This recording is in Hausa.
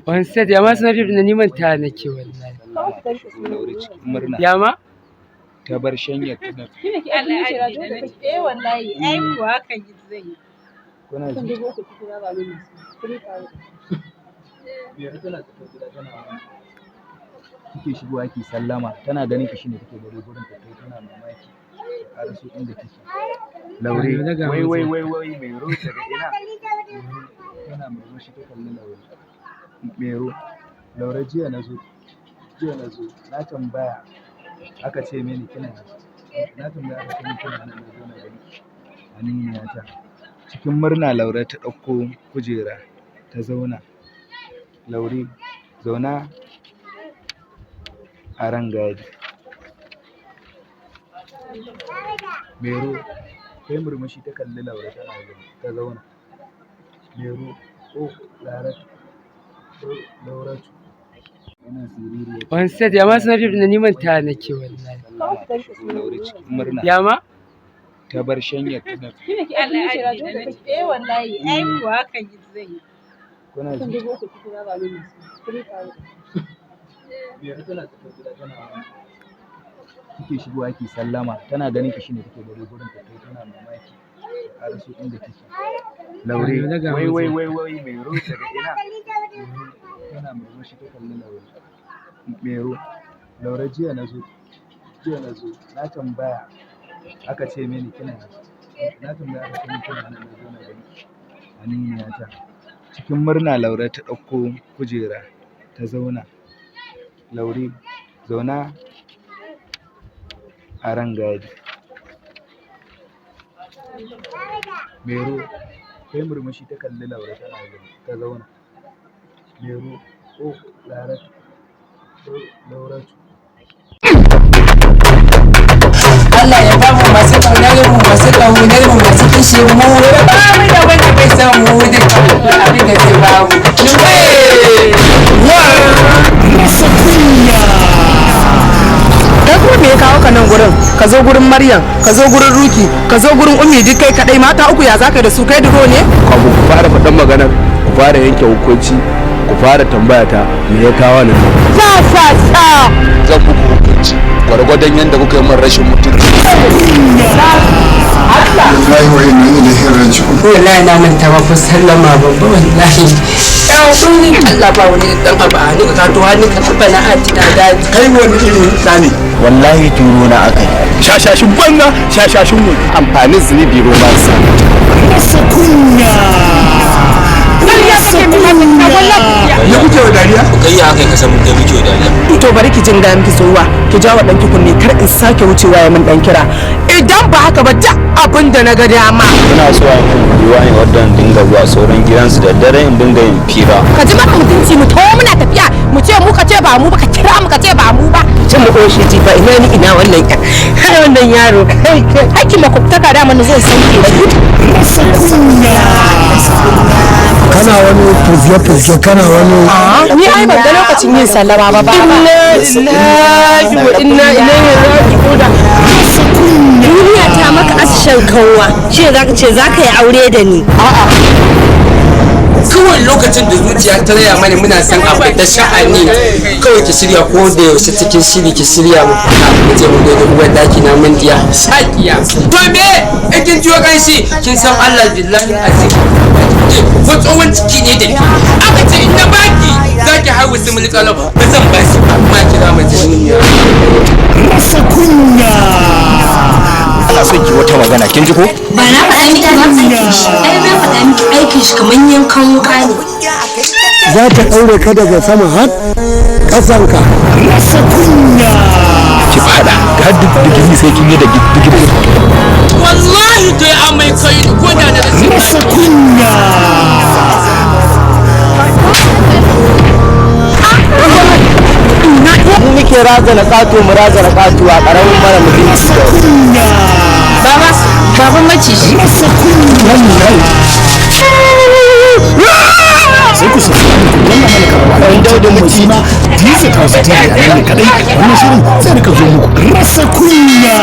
Wani set ya ma suna fim na neman ta nake wallahi. Laure cikin murna. Ya ma? Ta bar shanyar tana Eh wallahi, ai kuwa haka zai yi. Kuna ji? Biyar tana tsakar gida tana wani. Kike shigowa ki sallama, tana ganin ki shine take baro gurin ta kai tana mamaki. Ta ƙaraso inda kike. Laure, wai wai wai wai Mairo daga ina? Tana murmushi ta kalli Laure. Mairo, Laure jiya na zo, jiya na zo, na tambaya aka ce mini kina na tambaya aka ce mini kina nan na zo na gani. Aminiyata. Cikin murna Laure ta ɗauko kujera ta zauna. Laure, zauna a rangadi. Mairo, ta yi murmushi ta kalli Laure tana zaune ta zauna. Mairo, oh Laratu, oh Lauratu. Yana siririya. Wani set ya ma suna fim na neman ta nake wallahi. Laure cikin murna. Ya ma? Ta bar shanyar tana Eh wallahi, ai kuwa haka zai yi. Kuna ji? Biyar tana tsakar gida tana wani. Kike shigowa ki sallama, tana ganin ki shine take baro gurin ta kai tana mamaki. Ta ƙaraso inda kike. Laure, wai wai wai wai Mairo daga ina? Tana murmushi ta kalli Laure. Mairo, Laure jiya na zo, jiya na zo, na tambaya aka ce mini kina na tambaya aka ce mini kina nan na zo na gani. Aminiyata. Cikin murna Laure ta ɗauko kujera ta zauna. Laure, zauna a rangadi. Mairo, ta yi murmushi ta kalli Laure tana zaune ta zauna. Mairo, oh Laratu, oh Lauratu. Allah ya bamu masu ƙaunar mu, masu ƙaunar mu, masu kishin mu, ya ba mu da wanda bai san mu da abin da zai ba mu. Kai kuma me ya kawo ka nan gurin? Ka zo gurin Maryam, ka zo gurin Ruki, ka zo gurin Ummi, duk kai kadai mata uku, ya zaka da su? Kai duro ne? Kafin ku fara faɗan maganar, ku fara yanke hukunci, ku fara tambaya ta me ya kawo ni. Sha sha sha. Zan muku hukunci gwargwadon yadda kuka yi min rashin mutunci. Wallahi wa inna ilaihi raji'un. Wallahi na manta ba ku sallama babba wallahi. Ya wani Allah ba wani dan abu a hannu ka to hannu ka taɓa na atina daji. Kai wani irin ɗa ne? Wallahi turo na aka yi. Shashashin banza, shashashin mu. Amfanin zunubi romansa. Ya kuke wa dariya? Kai ya haka ka san kai muke wa dariya. To bari ki jin ga miki tsohuwa, ki jawo danki kunne, kar in sake wucewa ya min dan kira. Idan ba haka ba, duk abin da na ga dama. Ina so a yi min budurwa ne wadda in dinga zuwa sauran gidansu da dare in dinga yin fira. Ka ji maka mutunci, mu tawo muna tafiya, mu ce mu ka ce ba mu ba, ka kira mu ka ce ba mu ba. Cin mu koshi ji ba ina ni ina wannan kai wannan yaro kai kai hakkin makwabtaka da mun zo sauke shi. Kana wani fuzge-fuzge, kana wani Ni ai ban ga lokacin yin sallama ba ba. Inna lillahi wa inna ilaihi raji'un. Duniya ta maka ashan kanwa, shi ne zaka ce zaka yi aure da ni? Kawai lokacin da zuciya ta raya mana muna son abu da sha'ani, kawai ki shirya ko da yaushe cikin shiri, ki shirya mu fita mu je mu gaida uwar daki na mun diya shakiya. To me in kin jiyo kanshi kin san Allah billahi azim ko tsohon ciki ne da ke aka ce in na baki zaki haihu su mulkalau ba zan ba shi ba amma kira mace. Ana son ki wata magana, kin ji ko? Ba na faɗa miki ba, aikin shi, ai na faɗa miki aikin shi kamar yankan wuka ne. Za ta ɗaure ka daga sama har ƙasanka. Ki faɗa har digiri sai kin yi da digiri. Wallahi dai amai kai ko da na rashin. Mu muke razana ƙato, mu razana ƙato a ƙaramin mara mutunci. Baba, baban maciji. Sai ku subscribe, ku danna mana karama dan daudin mai suna Disa Hausa TV. A nan ne kadai wannan shirin zai rika zo muku. Rasa kunya.